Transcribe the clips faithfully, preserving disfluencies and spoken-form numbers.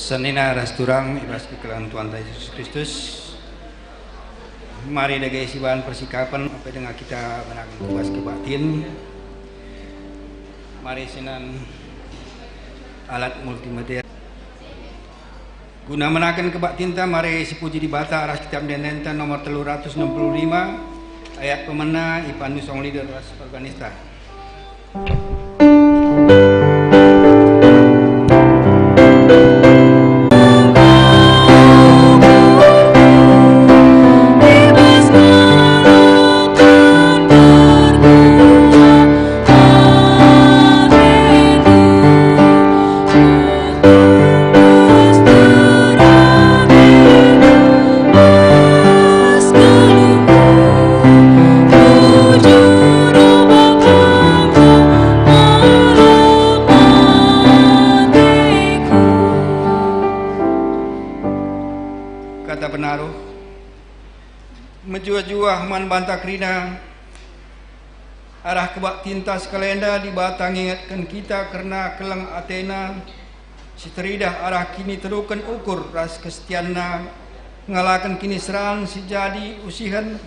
Senina ras turang i bas kekelengen Tuhanta Yesus Kristus. Mari dage sibahan persikapen, apa denga kita manaken ku bas kebaktin. Mari sinan alat multimedia. Guna manaken kebaktinta, mari sipuji Dibata arah kitab ende-endenta nomor telu ratus enam puluh lima, ayat pemena, ipandu song leader ras organista. Kata penaruh. Mejuah-juah man banta kerina, arah kebaktinta sekalenda Dibata ngingetken kita kerna keleng ateNa si teridah arah kiniteruken ukur ras kesetianNa ngalaken kiniseran si jadi usihen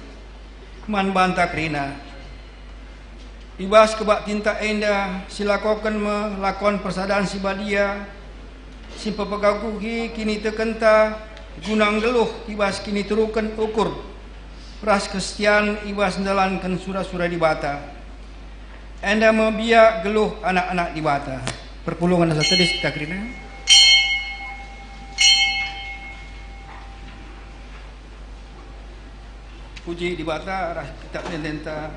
man banta kerina. I bas kebaktinta enda silakoken me lakon persadan si badia, si mpepegaguhi kinitekenta guna nggeluh i bas kiniteruken ukur ras kesetian i bas ndalanken sura-sura Dibata. Enda me biak geluh anak-anak Dibata. Perpulungen asa tedis kita kerina. Puji Dibata, arah kitab ende-endenta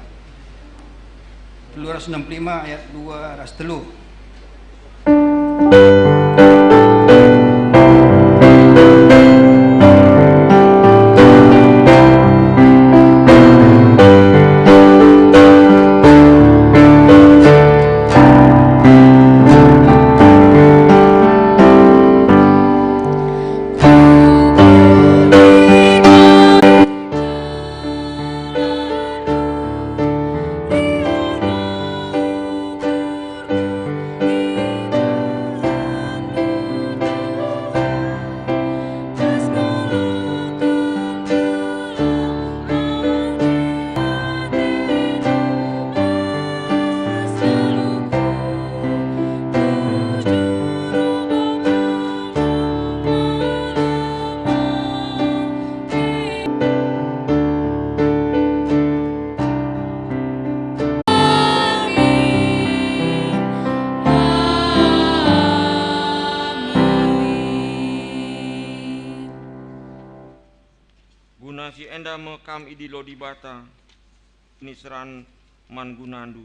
telu ratus enam puluh lima ayat dua ras telu. Guna si enda me kam idilo Dibata, kiniseran man gunandu,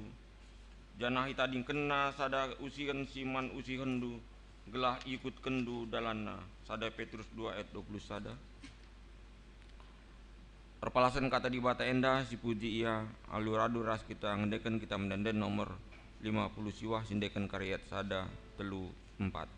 janah itadingkenNa sada usihen si man usihenndu, gelah iikutkenndu dalanNa. Sada Petrus dua ayat dua puluh sada. Erpalasen Kata Dibata enda, sipuji Ia, alu radu ras kita ngendeken kitab ende-enden nomor lima puluh siwah, si endeken kari ayat sada, telu, empat.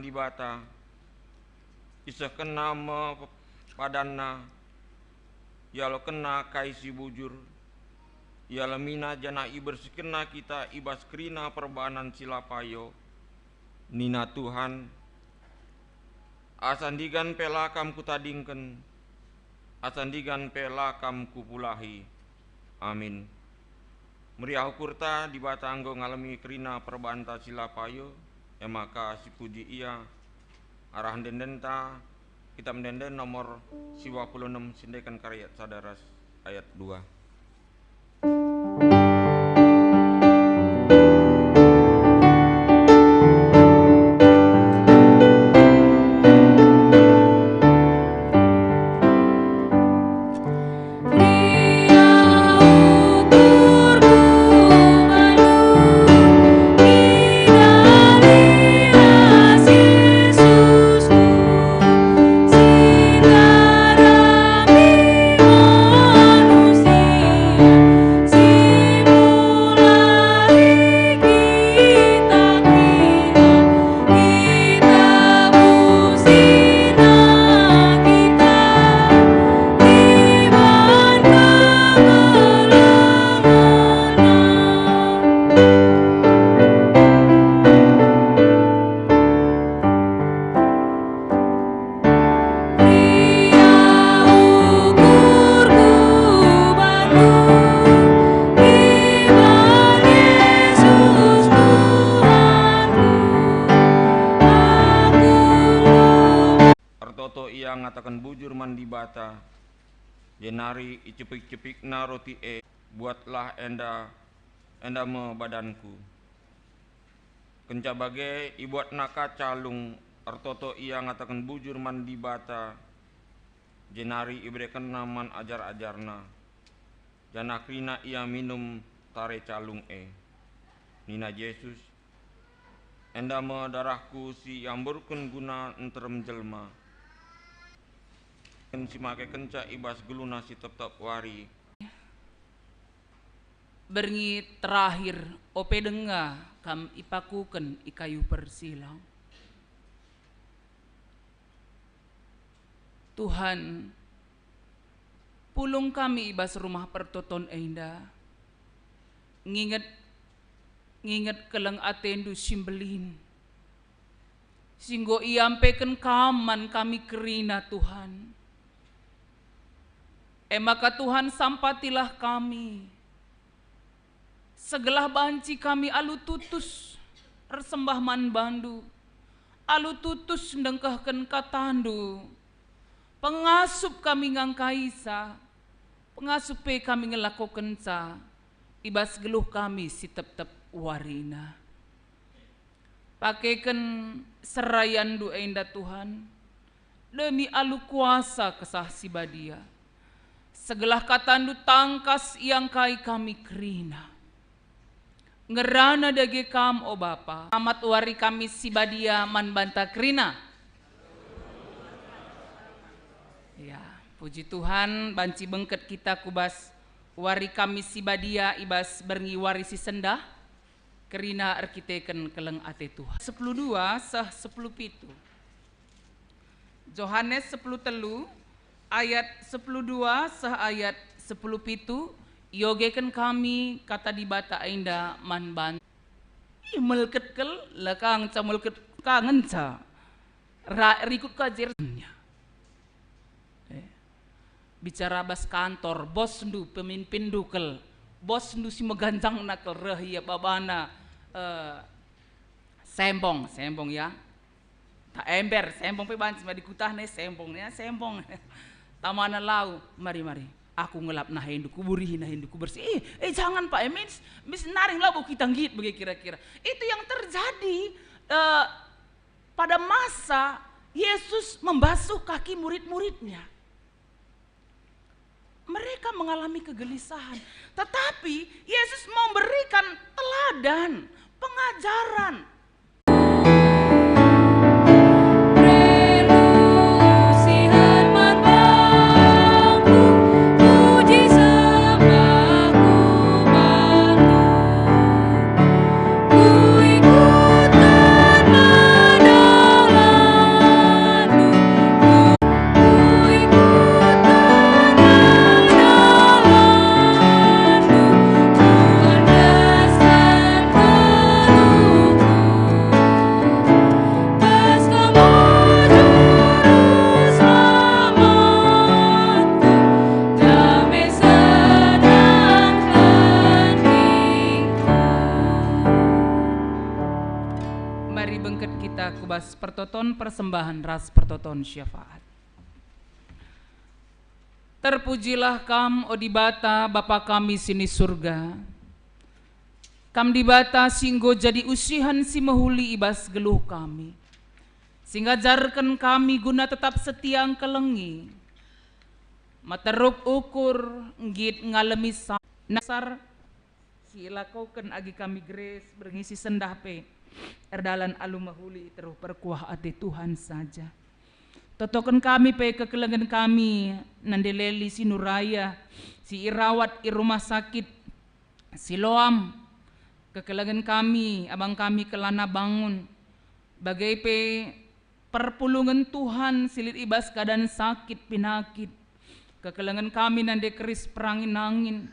Dibata, isehkenna me padanna, ialokenna kai si bujur, ialemina janah ibersihkenna kita i bas kerina perbahanen si la payo. Nina Tuhan, "Asa ndigan pe la kam kutadingken, asa ndigan pe la kam kupulahi." Amin. Meriah ukurta, Dibata enggo ngalemi kerina perbahanta si la payo, e maka sipuji Ia. Arah ende-endenta, Kitab Ende-enden nomor siwah puluh enem, siendeken kari ayat sada ras ayat dua. Ertoto ia ngataken bujur man Dibata, jenari icepik-cepikna roti e, "Buatlah enda, enda me badanku." Kenca bage, ibuatna ka calung, ertoto ia ngataken bujur man Dibata, jenari iberekenna man ajar-ajarna, janah kerina ia minum tare calung e. Nina Jesus, "Enda me darahku si iamburken guna nterem jelma, si makekenca i bas geluhna si tep-tep wari." Berngi terakhir, ope denga kam ipakuken i kayu persilang. Tuhan, pulung kami i bas rumah pertoton enda, nginget, nginget keleng atendu si mbelin, si enggo iampeken Kam man kami kerina, Tuhan. E maka, Tuhan, sampatilah kami, segelah banci kami alu tutus ersembah man bandu, alu tutus ndengkehken katandu. Pengasup kami ngangkaisa, pengasup pe kami ngelakokenca i bas geluh kami si tep-tep warina. Pakeken serayandu enda, Tuhan, demi alu kuasa Kesah Si Badia. Segelah katandu tangkas iangkai kami kerina. Ngerana dage Kam, o Bapa. Selamat wari Kamis si badia man banta kerina. Ya, puji Tuhan, banci bengket kita ku bas wari Kamis si badia i bas berngi wari si sendah. Kerina erkiteken keleng ate Tuhan. Sepuluh dua seh sepuluh pitu. Johanes sepuluh telu ayat sepuluh dua seh ayat sepuluh pitu, iogeken kami kata Dibata enda man bandu. Ih, melket kal, la ka ngenca melket ka ngenca. Ra-, rikut ka jernya. Eh, bicara bas kantor, bosndu, pemimpindu kal, bosndu si meganjangna kal reh ia babana, eh, sembong, sembong ya. Ta ember, sembong pe banci madi kutahna sembong ya, sembong. Tamana lau, mari, mari. Aku ngelap nahendu, kuburihi nahendu, kubersih. Eh, eh, jangan, Pak, eh, mis, mis naring labo kita nggit bage kira-kira. Itu yang terjadi, eh, pada masa Yesus membasuh kaki murid-muridnya. Mereka mengalami kegelisahan, tetapi Yesus memberikan teladan, pengajaran. persembahen ras pertoton syafaat. Terpujilah Kam, o Dibata, Bapa kami si ni Surga. Kam Dibata si enggo jadi usihen si mehuli i bas geluh kami, si ngajarken kami guna tetap setia ngkelengi, meteruk ukur, nggit ngalemi sa-, nasar, si ilakoken agi kami Grace berngi si sendah pe erdalan alu mehuli i teruh perkuah ate Tuhan saja. Totoken kami pe kekelengen kami nande Leli si Nuraya, si irawat i rumah sakit Siloam. Kekelengen kami, abang kami Kelana Bangun, bage pe perpulungen Tuhan si lit i bas keadaan sakit pinakit. Kekelengen kami nande keris perangin-angin.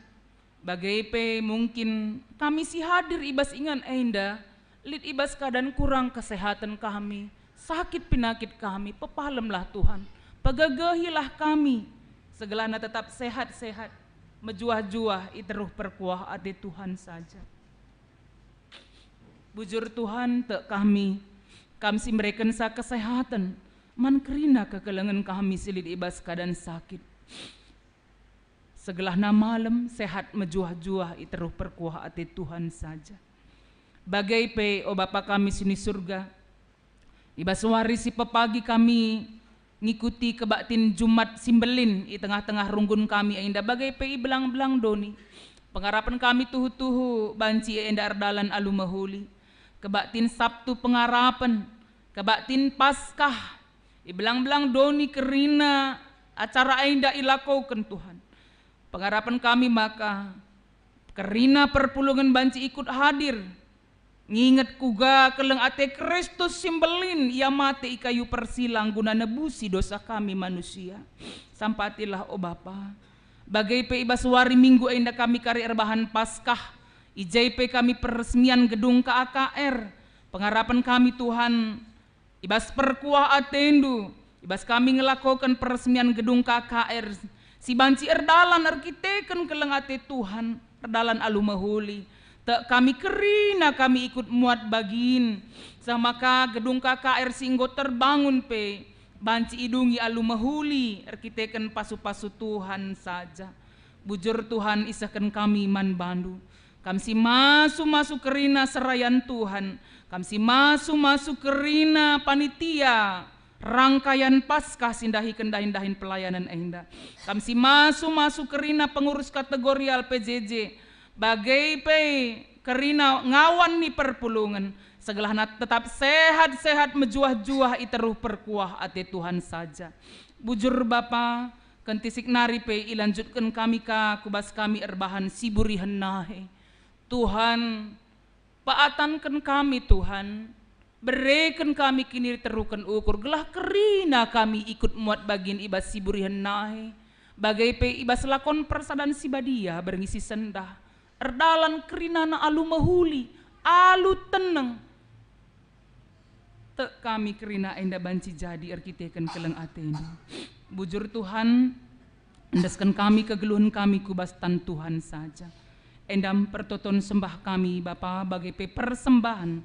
Bage pe mungkin kami si hadir i bas ingan enda lit i bas keadaan kurang kesehaten kami, sakit pinakit kami, pepalemlah Tuhan, pegegehilah kami, segelahna tetap sehat-sehat, mejuah-juah i teruh perkuah ate Tuhan saja. Bujur Tuhan, tek kami, Kam si merekensa kesehaten man kerina kekelengen kami si lit i bas keadaan sakit. Segelahna malem sehat mejuah-juah i teruh perkuah ate Tuhan saja. Bage pe, o Bapa kami si ni Surga, i bas wari si pepagi kami ngikuti kebaktin Jumat si Mbelin i tengah-tengah runggun kami enda, bage pe i belang-belang doni. Pengarapen kami tuhu-tuhu banci enda erdalan alu mehuli. Kebaktin Sabtu Pengarapen, kebaktin Paskah, i belang-belang doni kerina acara enda ilakoken Tuhan. Pengarapen kami maka kerina perpulungen banci ikut hadir, nginget kuga keleng ate Kristus si mbelin, Ia mate i kayu persilang guna nebusi dosa kami manusia. Sampatilah, o Bapa. Bage pe i bas wari Minggu enda kami kari erbahan Paskah, i je pe kami peresmian gedung K A K R. Pengarapen kami, Tuhan, i bas perkuah ateNdu, i bas kami ngelakoken peresmian gedung K K R, si banci erdalan erkiteken keleng ate Tuhan, erdalan alu mehuli. Tek kami kerina kami ikut muat bagin, seh maka gedung K K R si enggo terbangun pe banci idungi alu mehuli erkiteken pasu-pasu Tuhan saja. Bujur Tuhan, isehken kami man baNdu. Kam si masu-masu kerina serayan Tuhan, Kam si masu-masu kerina panitia rangkayan Paskah si ndahiken dahin-dahin pelayanen enda. Kam si masu-masu kerina pengurus kategorial P J J, bage pe kerina ngawan ni perpulungen, segelahna tetap sehat-sehat mejuah-juah i teruh perkuah ate Tuhan saja. Bujur Bapa, kentisik nari pe ilanjutken kami ka ku bas kami erbahan si burihen nahe. Tuhan, paatanken kami, Tuhan, bereken kami kiniteruken ukur, gelah kerina kami ikut muat bagin i bas si burihen nahe, bage pe i bas lakon persadan si badia berngi si sendah, erdalan kerinana alu mehuli, alu teneng. Tek kami kerina enda banci jadi erkiteken keleng ateNdu. Bujur Tuhan, endesken kami kegeluhen kami ku bas tan Tuhan saja. Enda me pertoton sembah kami, Bapa, bage pe persembahen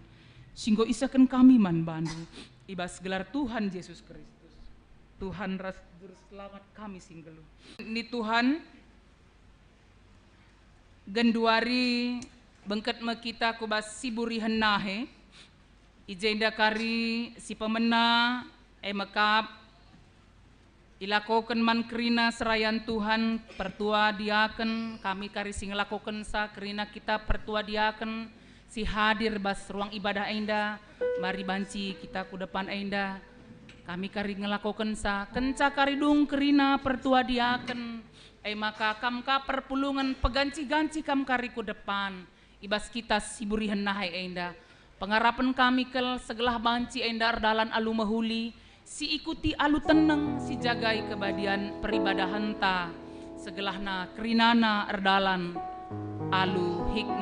si enggo isehken kami man baNdu, i bas gelar Tuhan Jesus Kristus, Tuhan ras Juru Selamat kami si nggeluh. Ni Tuhan, genduari bengket me kita ku bas si burihen nahe. I jenda kari si pemena, e me kap ilakoken man kerina serayan Tuhan, pertua diaken, kami kari si ngelakokensa kerina kita pertua diaken si hadir bas ruang ibadah enda, mari banci kita ku depan enda. Kami kari ngelakokensa, kenca kari dung kerina pertua diaken, e maka kam ka perpulungen peganci-ganci kam kari ku depan. I bas kita si burihen nahe enda. Pengarapen kami kal segelah banci enda erdalan alu mehuli, si ikuti alu teneng, si jagai kebadian peribadahenta, segelahna kerinana erdalan alu hikmat.